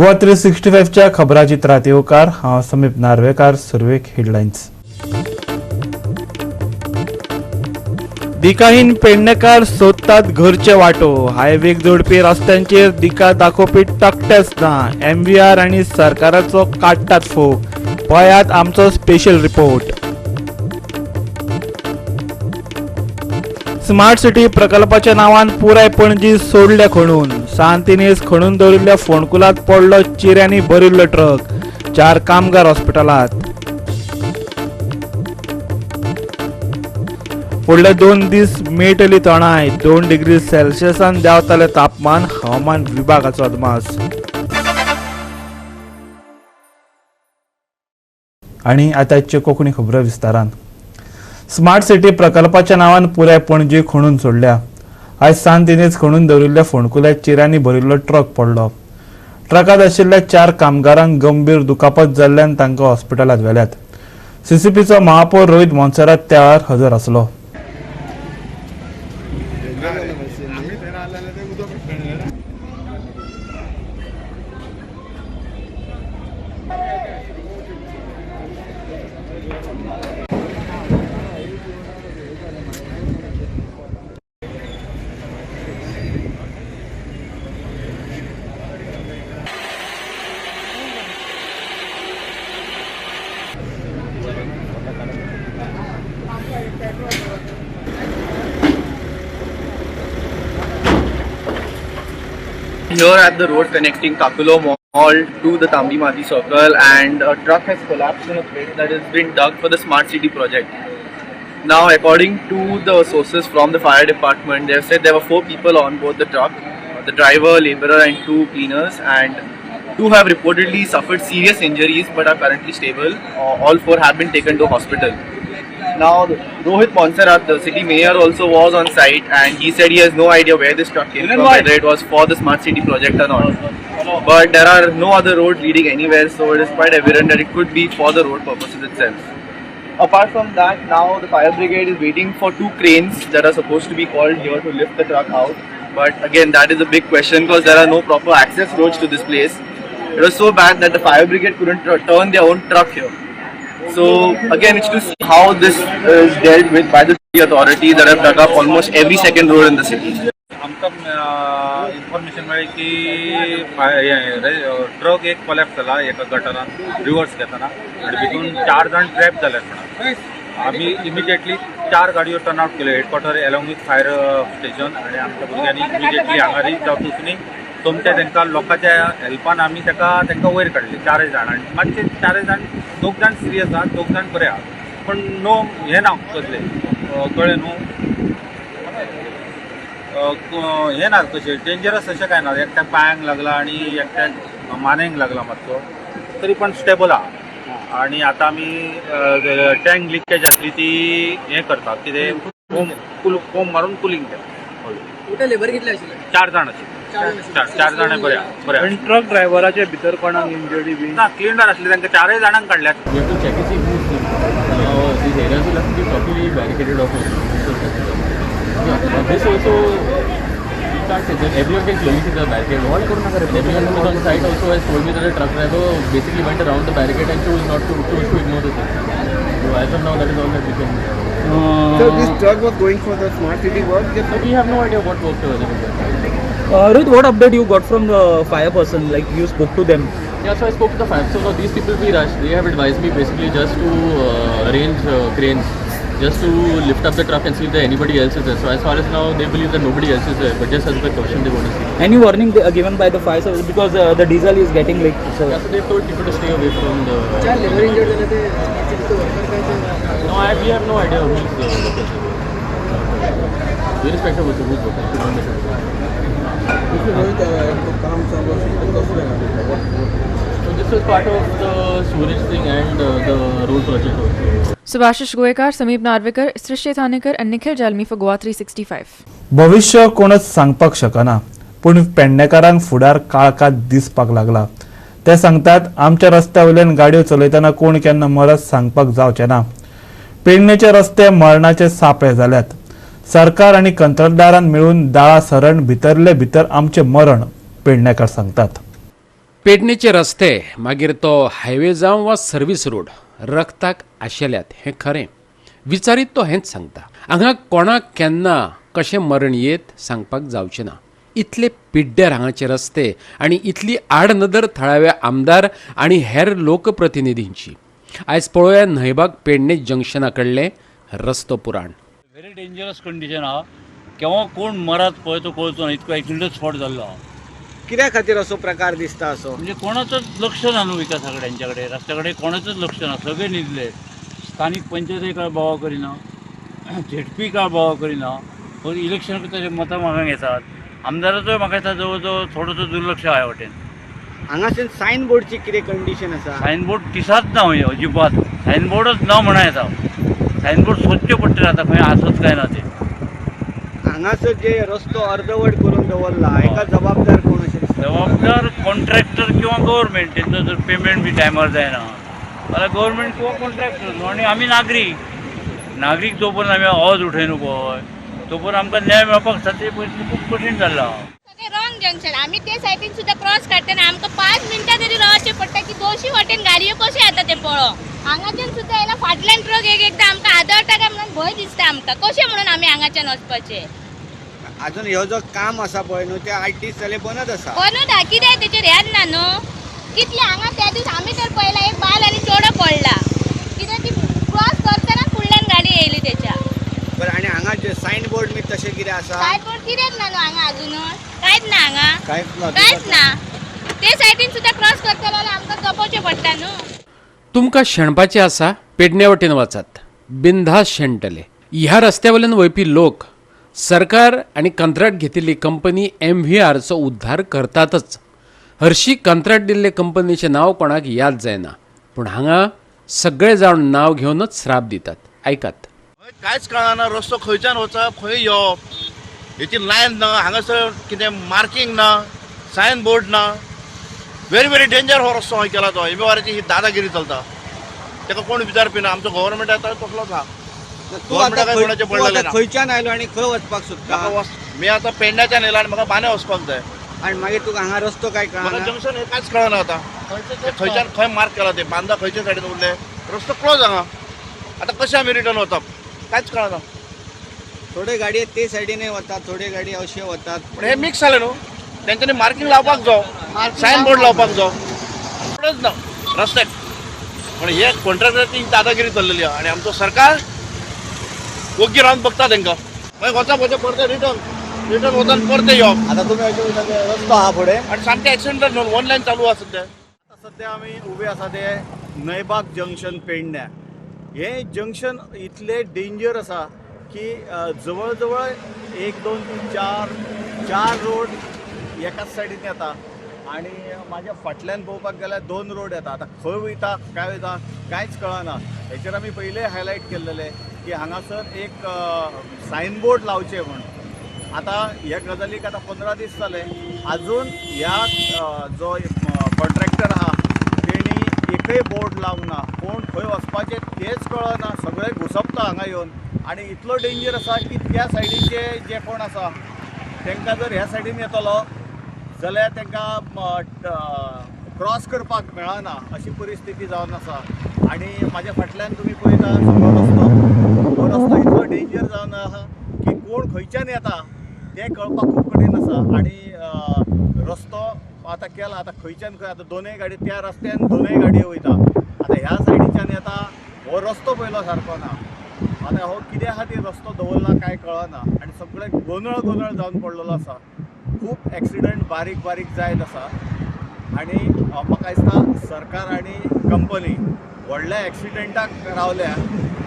गोवा 365च्या खबराचित्रात येवकार. हांव समीप नार्वेकार. सुरवेक हेडलायन्स. दिकाहीन पेडणेकार सोदतात घरचे वाटो. हायवेक जोडपी रस्त्यांचेर दिका दाखोवपी तकटेच ना. एमव्हीआर आनी सरकाराचो काडटात फोग. पळयात आमचो स्पेशल रिपोर्ट. स्मार्ट सिटी प्रकल्पाच्या नावान पुराय पणजी सोडल्या खणून. सांतिनेज खणून दवरिल्ल्या फोंडकुलांत पडलो चिऱ्यांनी भरिल्लो ट्रक. 4 कामगार हॉस्पिटलांत. फुडले 2 दीस मेळटली तणाय. 2 डिग्री सेल्सियसान देंवतलें तापमान. हवामान विभागाचो अदमास. आनी आतांच्यो कोंकणी खबरो विस्तारान. स्मार्ट सिटी प्रकल्पाच्या नांवान पुराय पणजी खणून सोडल्या. आयज सांतिनेज खणून दवरिल्ल्या फोंडकुल्यात चिऱ्यांनी भरिल्लो ट्रक पडलो. ट्रकांत आशिल्ल्या 4 कामगारांक गंभीर दुखापत जाल्ल्यान तांकां हॉस्पिटलांत व्हेल्यात. सीसीपीचो महापौर रोहित मोन्सेरात त्या वेळार हजर आसलो. Here at the road connecting Kakulo Mall to the Tambdi Mati Circle, and a truck has collapsed in a pit that has been dug for the Smart City project. Now, according to the sources from the fire department, they have said there were 4 people on board the truck, the driver, laborer and 2 cleaners, and 2 have reportedly suffered serious injuries but are currently stable. All 4 have been taken to hospital. Now, Rohit Monserrat, the city mayor, also was on site, and he said he has no idea where this truck came from, whether it was for the Smart City project or not. But there are no other roads leading anywhere, so it is quite evident that it could be for the road purposes itself. Apart from that, now the fire brigade is waiting for 2 cranes that are supposed to be called here to lift the truck out. But again, that is a big question because there are no proper access roads to this place. It was so bad that the fire brigade couldn't turn their own truck here. So again, it's to see how this is dealt with by the city authorities that have dug up almost every second road in the city. आमकां information मेळ्ळी की truck एक collapse जाला एका गटरान reverse घेतना आनी भितून 4 जाण ट्रॅप जाल्यात म्हणून आमी इमिजिएटली 4 गाडयो टर्न आउट केल्यो headquarter along with fire station आनी आमच्या भुरग्यांनी इमिजिएटली हांगा रीच जावन वचून तुमच्या तांकां लोकांच्या हेल्पान आमी तांकां वयर काडले 4 जाण. आनी मातशे 4 जाण 2 जाण सिरियस आहा, 2 जाण बरे आहा, पूण नो हें ना कसलें कळ्ळें न्हू, हें ना कशें डेंजरस अशें कांय ना. एकट्याक पांयांक लागला आनी एकट्याक मानेक लागला मातसो, तरी पण स्टेबल आहा. आनी आतां आमी टँक लिकेज आसली ती हें करतात, कितें फोम मारून कुलींग केला. टोटल लेबर कितले आशिल्ले? 4 जाण आशिल्ले. 4 जाण बरे आहा, बरे आहा. आनी ट्रक ड्रायव्हराचे भितर कोणाक इंजरी बी ना, क्लिनर आसले, तांकां 4 जाणांक काडल्यात. We have to check and see who's doing. Now these areas will have to be properly barricaded off also. Yeah, now this also you can't say that everyone can clearly see the barricade. And everyone who was on site also has told me that the truck driver basically went around the barricade and chose not to, chose to ignore the thing. So as of now, that is all that we can. So this truck was going for the smart city work? So we have no idea what work they were doing. Rohit, what update you got from the fire person? Like you spoke to them? Yeah, so I spoke to the fire. So now these people we rushed, they have advised me basically just to arrange cranes, just to lift up the truck and see if there anybody else is there. So as far as now, they believe that nobody else is there, but just as a precaution, they want to see. Any warning given by the fire service because the diesel is getting leaked? So Yeah, so they've told people to stay away from the. No, we have no idea who's the workers. Irrespective of who's working, we don't make it. So this was part of the sewerage thing and the road project also. Subhashish Goyekar, Sameep Narvekar, Srishti Thanekar and Nikhil Jalmi for Goa 365. भविश्य कोणच सांगपाक शकना, पूण पेडणेकारांक फुडार काळखात दिसपाक लागला. ते सांगतात आमच्या रस्त्या वयल्यान गाडयो चलयतना कोण केन्ना मरत सांगपाक जावचें ना. पेडणेचे रस्ते मरणाचे सापळे जाल्यात. सरकार आनी कंत्राटदारान मेळून दाळा सरण भितरले भितर आमचें मरण, पेडणेकार सांगतात. पेडणेचे रस्ते मागीर तो हायवे जावं वा सर्वीस रोड रक्ताक आशेल्यात हें खरें. विचारीत तो हेंच सांगता. हांगा कोणाक केन्ना कशें मरण येत सांगपाक जावचें ना. इतले पिड्ड्यार हांगाचे रस्ते आनी इतली आडनदर थळाव्या आमदार आनी हेर लोकप्रतिनिधींची. आयज पळोवया न्हंयबाग पेडणे जंक्शना कडलें रस्तो पुराण. व्हेरी डेंजरस कंडिशन आहा. केव्हा कोण मरात पळय तो कळचो ना, इतको एक्सिडंट स्पॉट जाल्लो आहा. कित्या खातीर असो प्रकार दिसता असो? म्हणजे कोणाचोच लक्ष ना न्हू विकासा कडेन, हेंच्या कडेन, रस्त्या कडेन कोणाचोच लक्ष ना. सगळे न्हिदले. स्थानीक पंचायती काय बोवा करिना, झेडपी काय बोवा करिना. इलेक्शन ताचे मतां मागूंक येतात. आमदाराचोय म्हाका दिसता जवळ जवळ थोडोसो दुर्लक्ष आहा वाटेन. हांगासर सायन बोर्डची कितें कंडिशन आसा? सायन बोर्ड दिसाच ना हय, अजिबात सायन बोर्डच ना म्हणा येता. सायन बोर्ड सोदचें पडटलें आतां खंय आसत काय ना ते. हांगासर जे रस्तो अर्दवट करून दवरला हेका जबाबदार कोण अशें दिसता? जबाबदार कॉन्ट्रॅक्टर किंवा गव्हर्मेंट. तेंचो जर पेमेंट बी टायमार जायना जाल्यार गव्हर्मेंट किंवा कॉन्ट्रॅक्टर. आनी आमी नागरीक, नागरीक जो पर्यंत आमी आवाज उठयना पळय तो पर्यंत आमकां न्याय मेळपाक सारकें परिस्थिती खूब कठीण जाल्लो आहा. रॉंग जंक्शन आमी ते सायडीन सुद्दां क्रॉस काडटना आमकां 5 मिनटां तरी रावचें पडटा की दोशी वाटेन गाडयो कश्यो येता ते पळोवंक. हांगाच्यान सुद्दां येयला फाटल्यान ट्रक एक एकदां आमकां आदळटा काय म्हणून भंय दिसता आमकां. कशें म्हणून आमी हांगाच्यान वचपाचें? अजून ह्यो जो काम आसा पळय न्हू ते 8 दीस जाले बनत आसा. बनत आहा कित्याक तेचेर ध्यान ना न्हू. कितले हांगा त्या दीस आमी तर पळयला एक बायल आनी चेडो पडला कित्याक ती क्रॉस करतना फुडल्यान गाडी येयली तेच्या. बरें, आनी हांगा जे सायन बोर्ड बी तशें कितें आसा? सायन बोर्ड कित्याक ना न्हू हांगा अजुनूय कांयच ना हांगा. कांयच ना. ते सायडीन सुद्दां क्रॉस करतलो जाल्यार आमकां जपोवचें पडटा न्हू. तुमकां शेणपाचें आसा पेडण्या वटेन वचात, बिनधास्त शेणटले. ह्या रस्त्या वयल्यान वयपी लोक सरकार आनी कंत्राट घेतिल्ली कंपनी MVRचो उद्धार करतातच. हरशी कंत्राट दिल्ले कंपनीचें नांव कोणाक याद जायना, पूण हांगा सगळे जाण नांव घेवनच श्राप दितात. आयकात. कांयच कळना रस्तो खंयच्यान वचप खंय येवप, हेची लायन ना, हांगासर कितें मार्कींग ना, सायन बोर्ड ना. व्हेरी व्हेरी डेंजर हो रस्तो खंय केला तो. MVRची ही दादागिरी चलता, ताका कोण विचारपी ना. आमचो गव्हर्मेंट आतां तसलोच आहा. तूं आतां खंयच्यान आयलो आनी खंय वचपाक सोदता? मी आतां पेडण्याच्यान येयला आनी म्हाका बांद्या वचपाक जाय. आनी मागीर तुका हांगा रस्तो काय कळना? जंक्शन हें कांयच कळना आतां. खंयच्यान खंय मार्क केला ते बांदा खंयच्या सायडीन उरले, रस्तो क्लोज हांगा. आतां कशें आमी रिटर्न वचप कांयच कळना. थोडे गाडये ते सायडीनय वतात, थोडे गाडये अशे वतात. पूण हे मिक्स जालें न्हू. तेंच्यांनी मार्कींग लावपाक जावो, सायन बोर्ड लावपाक जावो. थोडेच ना रस्त्याक. पूण हे कॉन्ट्रॅक्टराची दादागिरी चल्लेली आहा आनी आमचो सरकार ओग्गी रावन बघता तेंकां. मागीर वचप वचप परते रिटर्न, रिटर्न वचून परते येवप. आतां तुमी अशें वयता ते रस्तो आहा फुडें आनी सामकें एक्सिडंट न्हू, वन लायन चालू आसा सद्या. आतां सद्या आमी उबे आसा ते न्हंयबाग जंक्शन पेडण्या. हें जंक्शन इतलें डेंजर आसा की जवळ जवळ 1 2 3 4 रोड एकाच सायडीन येता आनी म्हाज्या फाटल्यान पळोवपाक गेल्यार 2 रोड येता. आतां खंय वयता काय वयता कांयच कळना. हेचेर आमी पयलें हायलायट केल्लेलें की हांगासर एक सायन बोर्ड लावचें म्हूण. आतां ह्या गजालीक आतां 15 दीस जाले, आजून ह्या जो कॉन्ट्रॅक्टर आहा तेणी एकय बोर्ड लावंक ना. कोण खंय वचपाचें तेंच कळना, सगळे घुसपता हांगा येवन. आनी इतलो डेंजर आसा की त्या सायडीचे जे कोण आसा तांकां जर ह्या सायडीन येतलो जाल्यार तांकां क्रॉस करपाक मेळना अशी परिस्थिती जावन आसा. आनी म्हाज्या फाटल्यान तुमी पळयता सगळो रस्तो, हो रस्तो इतलो डेंजर जावन आसा की कोण खंयच्यान येता तें कळपाक खूब कठीण आसा. आनी रस्तो आतां केला, आतां खंयच्यान खंय आतां दोनूय गाडी त्या रस्त्यान दोनूय गाडयो वयता. आतां ह्या सायडीच्यान येता, हो रस्तो पयलो सारको ना. आतां हो कित्या खातीर रस्तो दवरला कांय कळना आनी सगळे गोंदळ गोंदळ जावन पडलेलो आसा. खूब एक्सिडंट बारीक बारीक जायत आसा आनी म्हाका दिसता सरकार आनी कंपनी व्हडल्या एक्सिडंटाक रावल्या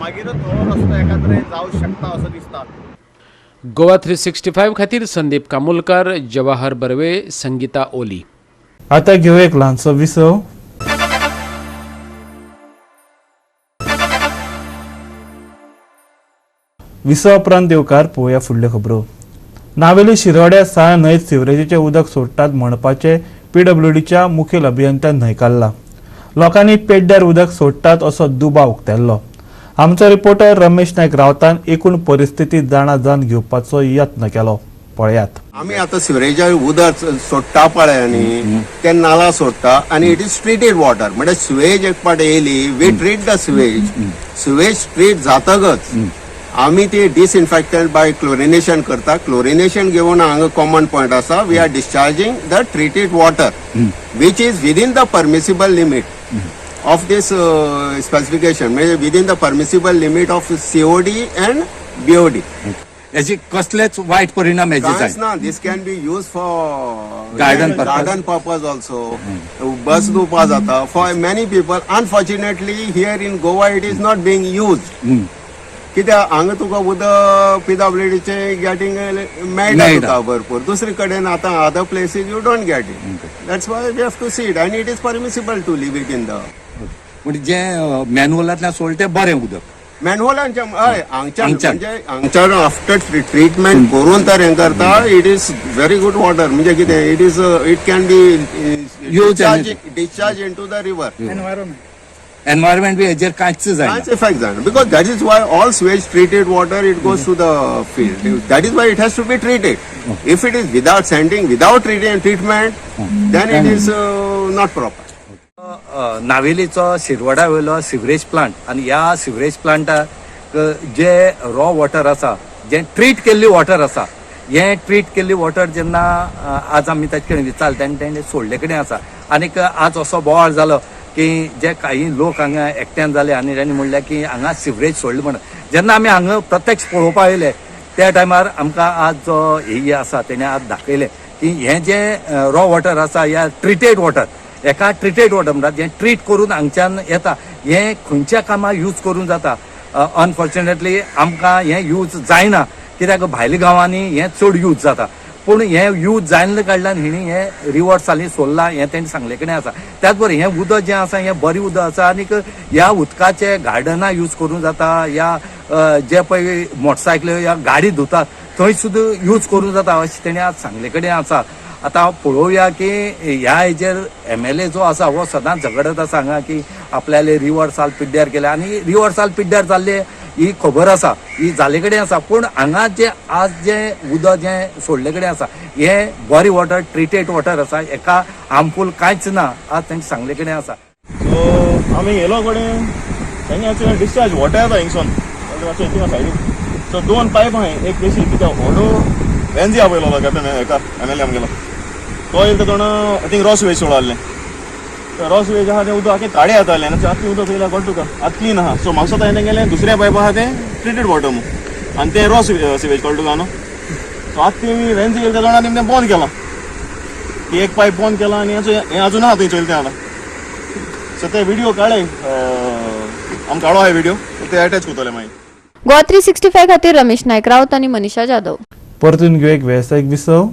मागीरच हो रस्तो एकाद्रे जावं शकता असो दिसता. गोवा 365 खातीर संदीप कामुलकार, जवाहर बर्वे, संगीता ओली. आतां घेवया एक ल्हानसो विसव. विसवा उपरांत देवकार पळोवया फुडल्यो खबरो. नावेली शिरोड्या साळ न्हंयेत सिवरेजीचें उदक सोडटात म्हणपाचें PWDच्या मुखेल अभियंत्यान न्हयकारला. लोकांनी पेड्ड्यार उदक सोडटात असो दुबाव उक्तायल्लो. आमचो रिपोर्टर रमेश नायक रावतान एकूण परिस्थिती जाणा जावन घेवपाचो यत्न केलो. पळयात. आमी आतां सिवरेजा उदक सोडटा पळय आनी ते नाला सोडटा आनी it is treated water. म्हणजे सिवेज एक पाट येयली, we treat the sewage. Sewage treat जातकच आमी ती डिसइन्फेक्टंट बाय क्लोरिनेशन करता. क्लोरिनेशन घेवन हांगा कॉमन पॉयंट आसा, we are discharging the treated water which is within the permissible limit of this specification, म्हणजे within the permissible limit of COD and BOD. याची कसलेच वाईट परिणाम हेजे कांयच जायना. ना. This can be use for Garden purpose. Garden purpose also. बस धुवपा जाता for many people. Unfortunately, here in Goa it is not being use. कित्याक हांगा तुका उदक पीडब्ल्यूडीचे गेटिंग मेळटा मेळटा. तुका भरपूर. दुसरे कडेन आतां other places you don't get it. That's why we have to see it, and it is permissible to leave it in the म्हणजे जे मॅन्युअलांतल्यान सोडलें तें बरें उदक. मॅनहोलांच्या, हय, हांगच्यान. हांगच्यान. म्हणजे हांगच्यान आफ्टर ट्रिटमेंट करून तर हें करता, it is very good water. म्हणजे कितें, it can be Use. Discharge into the river. Environment B हेजेर कांयच जायना. कांयच इफेक्ट जायना, because that is why all sewage treated water, it goes to the field. That is why it has to be treated. If it is without sending, without treatment, then it is not proper. नावेलीचो शिरवडा वयलो sewerage plant आनी ह्या sewerage प्लांटाक जे raw water आसा, जें treat केल्ली water आसा, हें treat केल्ली water जेन्ना आज आमी ताचे कडेन विचारलें तेन्ना तेणें सोडले कडेन आसा. आनीक आज असो बोवाळ जालो की जे काही लोक हांगा एकट्यान जाले आनी तांणी म्हणलें की हांगा सिवरेज सोडलें म्हणून. जेन्ना आमी हांगा प्रत्यक्ष पळोवपाक येयले त्या टायमार आमकां आज जो हे आसा तेणें आज दाखयलें की हें जें रॉ वॉटर आसा या ट्रिटेड वॉटर, एका ट्रिटेड वॉटर म्हणटात, जें ट्रीट करून हांगच्यान येता, हें खंयच्या कामाक यूज करून जाता. अनफॉर्च्युनेटली आमकां हें यूज जायना, कित्याक भायल्या गांवांनी हें चड यूज जाता. पूण हें यूज जायना कारणान हेणी हें रिवर साली सोडलां हें तेणी सांगले कडेन आसा. त्याच बरोबर हें उदक जें आसा हें बरें उदक आसा आनीक ह्या उदकाचे गार्डनां यूज करूं जाता, या जे पळय मोटरसायकली या गाडी धुतात थंय सुद्दां यूज करूं जाता अशें तेणी आज सांगले कडेन आसा. आतां पळोवया की ह्या हेजेर एमएलए जो आसा हो सदांच झगडत आसा हांगा की आपल्याले रिवर साल पिड्ड्यार केल्या आनी रिवर साल पिड्ड्यार जाल्ले ही खबर आसा, ही जाले कडेन आसा. पूण हांगा जे आज जे उदक जें सोडले कडेन आसा हें बरें वॉटर, ट्रिटेड वॉटर आसा, हेका हार्मफूल कांयच ना, आज तांणी सांगले कडेन आसा. सो आमी येयलो कडेन तेंगे डिस्चार्ज वॉटर येता हिंगसून मातशें थिंगा सायडीक. सो दोन पायप आहाय, एक बेशी कित्याक व्हडलो वेन्जी आपयलो कॅप्टन हेका एमएलए आमगेलो, तो येयलो तो I think raw sewage सोडलें. रॉ सिवेज आहा तें उदक आख्खें काळें येतालें आनी आतां उदक चोयल्यार कळटा तुका आतां क्लीन आहा. सो म्हाका दिसता तेंगेलें दुसऱ्या पायप आहा तें ट्रिटेड वॉटर म्हणून आनी तें रॉ सिवेज, कळटा तुका न्हू. सो आतां तेमी वेन्जी येयले तेन्ना तेमी तें बंद केलां, ती एक पायप बंद केला आनी हें अजून आहा थंय चोयलें तें आतां. सो ते व्हिडिओ काडले, आमकां काडो आहा व्हिडिओ, ते अटॅच करतले मागीर. गोवा 365 खातीर रमेश नायक राऊत आनी मनीषा जाधव. परतून घेऊ एक वेवसायीक विसव.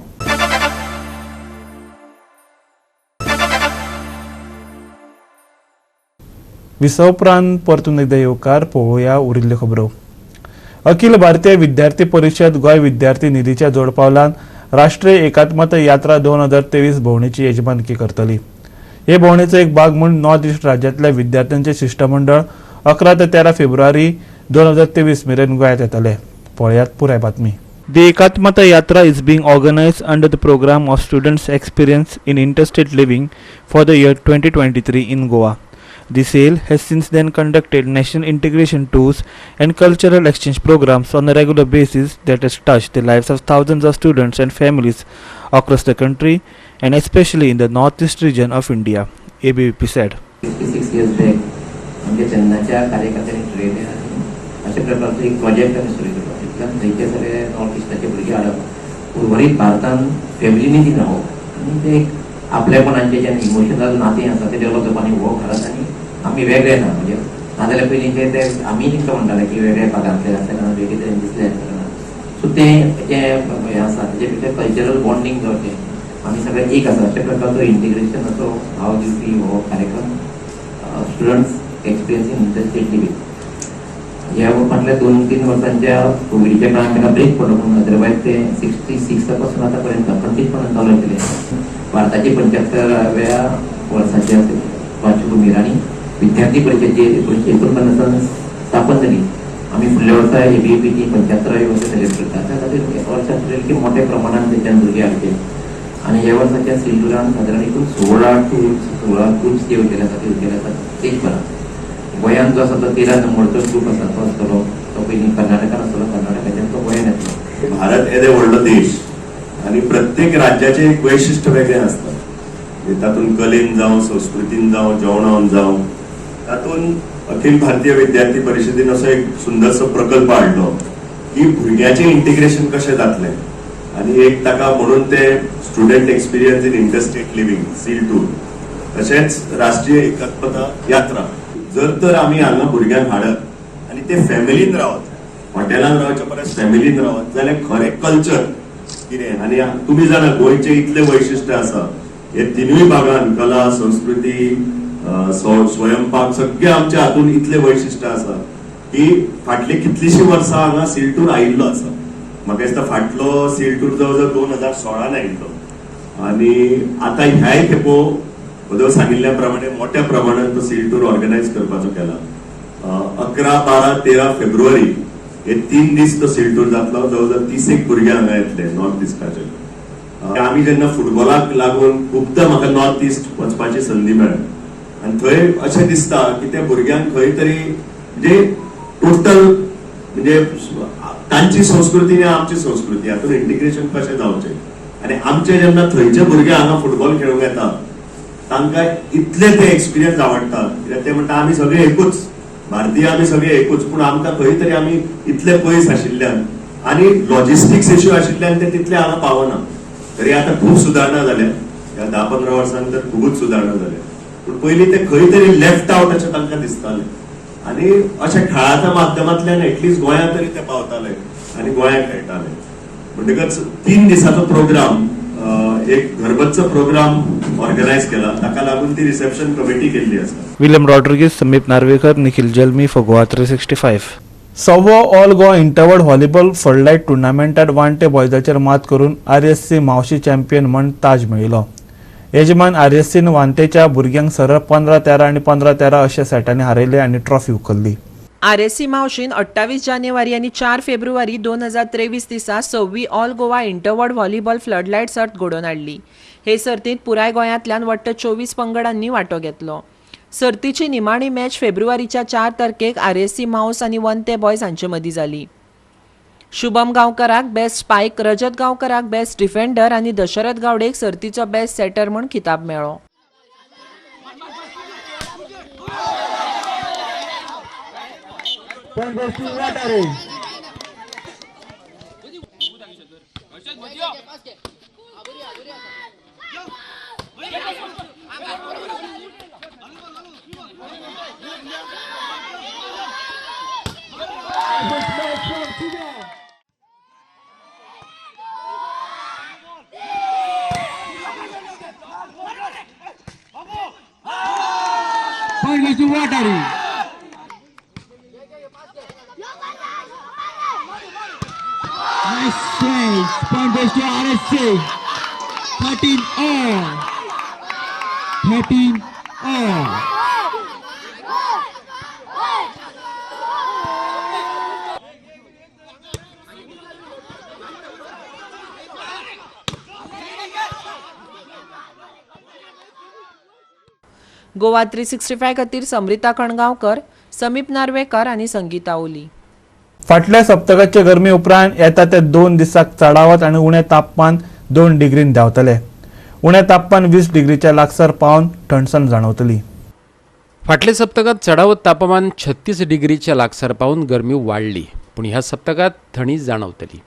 विसव उपरांत परतून एकदा येवकार. पळोवया उरिल्ल्यो खबरो. अखिल भारतीय विद्यार्थी परिशद गोंय विद्यार्थी निधीच्या जोडपावलान राष्ट्रीय एकात्मता यात्रा 2023 भोंवडेची येजमानकी करतली. हे भोंवडेचो एक भाग म्हूण नॉर्थ इस्ट राज्यांतल्या विद्यार्थ्यांचे शिश्टमंडळ 11 ते 13 फेब्रुवारी 2023 मेरेन गोंयांत येतले. पळयात पुराय बातमी. The Ekatmata Yatra is being organized under the program of Students Experience in Interstate Living for the year 2023 in Goa. The SAIL has since then conducted national integration tours and cultural exchange programs on a regular basis that has touched the lives of thousands of students and families across the country and especially in the northeast region of India, ABVP said. 66 years back आमच्या तेन्नाच्या कार्यकर्त्यांनी ठरयलें आनी अशा प्रकारचो एक project आमी सुरू केलो. तितल्यान थंयचे सगळे नॉर्थ इस्टाचे भुरगे हाडप, उर्वरीत भारतान फॅमिलीनी ती रावप आनी ते एक आपलेपणांचे जें इमोशनल नातें आसा तें डेवलप जावप आनी हो खरंच आनी आमी वेगळे ना. म्हणजे नाजाल्यार पयलींचे ते आमी तांकां म्हणटाले की वेगळ्या भागांतले आसल्या कारणान वेगळे तरेन दिसले आसल्या कारणान, सो तें जें हें आसा तेजे भितर कल्चरल बॉन्डींग जावचें, आमी सगळे एक आसा अशा प्रकारचो इंटिग्रेशनाचो भाव दिवपी हो कार्यक्रम Students Experience in Interstate Living. ह्या फाटल्या 2-3 वर्सांच्या कोविडीच्या काळात ताका ब्रेक पडलो, पूण अदरवायज ते 66 पासून आतां पर्यंत खंडीतपणान चालू आशिल्लें. भारताची 75व्या वर्साच्या पार्श्वभूमीर आनी विद्यार्थी परिशद जी 1949 स्थापन जाली. आमी फुडल्या वर्सा एबीवीपीची 75वी वर्स सेलिब्रेट करता. त्या खातीर वर्सा ठरयलें की मोठ्या प्रमाणान थंयच्यान भुरगीं हाडचे आनी ह्या वर्साच्या सील टुरान सादारण एकूण 16 ग्रुप्स जे वयतले आसा ते वयतले आसा देशभरात. गोंयांत जो आसा तो 13 नंबरचो ग्रूप आसा तो आसतलो, तो पयलीं कर्नाटकान आसतलो, कर्नाटकाच्यान तो गोंयांत येतलो. भारत येदे व्हडलो देश आनी प्रत्येक राज्याचें एक वैशिश्ट वेगळें आसता. तातूंत कलेन जावं, संस्कृतीन जावं, जेवणान जावं, तातूंत अखिल भारतीय विद्यार्थी परिशदेन असो एक सुंदरसो प्रकल्प हाडलो की भुरग्याचें इंटिग्रेशन कशें जातलें आनी एक ताका म्हणून ते student experience in interstate living SEAL tour, तशेंच राष्ट्रीय एकात्मता यात्रा. जर तर आमी हांगा भुरग्यांक हाडत आनी ते फॅमिलीन रावत, हॉटेलान रावच्या परस फॅमिलीन रावत जाल्यार खरें कल्चर कितें. आनी तुमी जाणा गोंयचें इतलें वैशिश्ट आसा, हे तिनूय भागान कला, संस्कृती, स्वयंपाक सगळे आमच्या हातून इतले वैशिश्ट आसा की फाटली कितलीशीं वर्सां हांगा सील टूर आयिल्लो आसा. म्हाका दिसता फाटलो सील टूर जवळ जवळ 2016 आयिल्लो आनी आतां ह्याय खेपो वदळ सांगिल्ल्या प्रमाणे मोठ्या प्रमाणात तो सील टूर ऑर्गनायज करपाचो केला. 11, 12, 13 फेब्रुवारी हे 3 दीस तो सील टूर जातलो. जवळ जवळ 30 भुरगे हांगा येतले नॉर्थ इस्टाचे. आमी जेन्ना फुटबॉलाक लागून खुबदां म्हाका नॉर्थ इस्ट वचपाची संदी मेळ्ळी आनी थंय अशें दिसता की त्या भुरग्यांक खंय तरी म्हणजे टोटल म्हणजे तांची संस्कृती आनी आमची संस्कृती हातून इंटिग्रेशन कशें जावचें. आनी आमचे जेन्ना थंयचे भुरगे हांगा फुटबॉल खेळूंक येता तांकां इतले ते एक्सपिरियन्स आवडटा कित्याक ते म्हणटा आमी सगळे एकूच भारतीय, आमी सगळे एकूच, पूण आमकां खंय तरी आमी इतले पयस आशिल्ल्यान आनी लॉजिस्टिक्स इश्यू आशिल्ल्यान ते तितले हांगा पावना. तरी आतां खूब सुदारणा जाल्या ह्या 10-15 वर्सांत तर खुबूच सुदारणा जाल्या, पूण पयलीं ते खंय तरी लेफ्ट आवट अशें तांकां दिसतालें आनी अशें खेळाच्या माध्यमांतल्यान एटलिस्ट गोंयांत तरी ते पावताले आनी गोंयांत खेळटाले. म्हणटकच 3 दिसाचो प्रोग्राम, एक घरबच्चो प्रोग्राम ऑर्गनायज केला, ताका लागून ती रिसेप्शन कमिटी केल्ली आसा. William Rodrigues, Sameep Narvekar, Nikhil Jalmi for Goa 365. सव्वो all Goa interward volleyball floodlight टुर्नामेंटात वांटे बॉयजाचेर मात करून आरएससी म्हावशी चॅम्पियन म्हण ताज मेळिल्लो. येजमान आरएससीन वांटेच्या भुरग्यांक सरळ 15-13 आनी 15-13 अशा सेटांनी हारयले आनी ट्रॉफी उखल्ली. आरएससी म्हावशीन 28 जानेवारी आनी 4 फेब्रुवारी 2023 दिसा 6वी all Goa interward volleyball floodlight सर्त घडोवन हाडली. हे सर्तींत पुराय गोंयांतल्यान वट्ट 24 पंगडांनी वांटो घेतलो. सर्तीची निमाणी मॅच फेब्रुवारीच्या 4 तारखेक आरएससी मावस आनी वंते बॉयज हांचे मदीं जाली. शुभम गांवकराक बेस्ट स्पायक, रजत गांवकराक बेस्ट डिफेंडर आनी दशरथ गावडेक सर्तीचो बेस्ट सेटर म्हूण खिताब मेळ्ळो. Nice change. Point goes to RSC. 13-all. 13-all. Goa 365 खातीर समृता कणगांवकर, समीप नार्वेकर आनी संगीता ओली. फाटल्या सप्तकाचे गरमी उपरांत येता ते 2 दिसाक चडावत आनी उणें तापमान 2 डिग्रीन देंवतले. उणें तापमान 20 डिग्रीच्या लागसार पावन थंडसाण जाणवतली. फाटल्या सप्तकात चडावत तापमान 36 डिग्रीच्या लागसार पावन गरमी वाडली, पूण ह्या सप्तकात थंडी जाणवतली.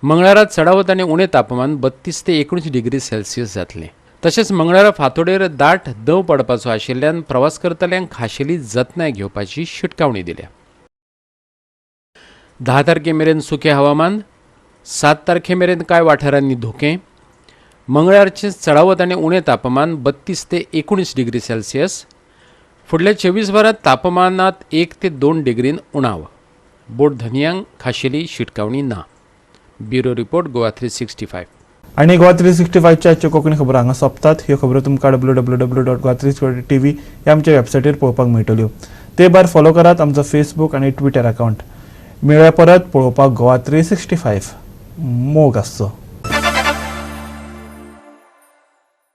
मंगळारा चडावत आनी उणें तापमान 32 ते 19 डिग्री सेल्सियस जातलें. तशेंच मंगळारा फांतोडेर दाट दंव पडपाचो आशिल्ल्यान प्रवास करतल्यांक खाशेली जतनाय घेवपाची शिटकावणी दिल्या. 10 तारखे मेरेन सुकें हवामान, 7 तारखे मेरेन कांय वाठारांनी धुकें. मंगळारचें चडावत आनी उणें तापमान 32 ते 19 डिग्री सेल्सियस. फुडल्या 24 वरांत तापमानांत 1 ते 2 डिग्रीन उणाव. बोट धनयांक खाशेली शिटकावणी ना. Bureau report, Goa 365. आनी गोवा 365च्या आजच्यो कोंकणी खबरो हांगा सोंपतात. ह्यो खबरो तुमकां www.goa365.tv ह्या आमच्या वेबसायटीर पळोवपाक मेळटल्यो. ते भायर फॉलो करात आमचो फेसबूक आनी ट्विटर अकावंट. मेळ्ळ्या परत पळोवपाक गोवा 365 मोग आसचो.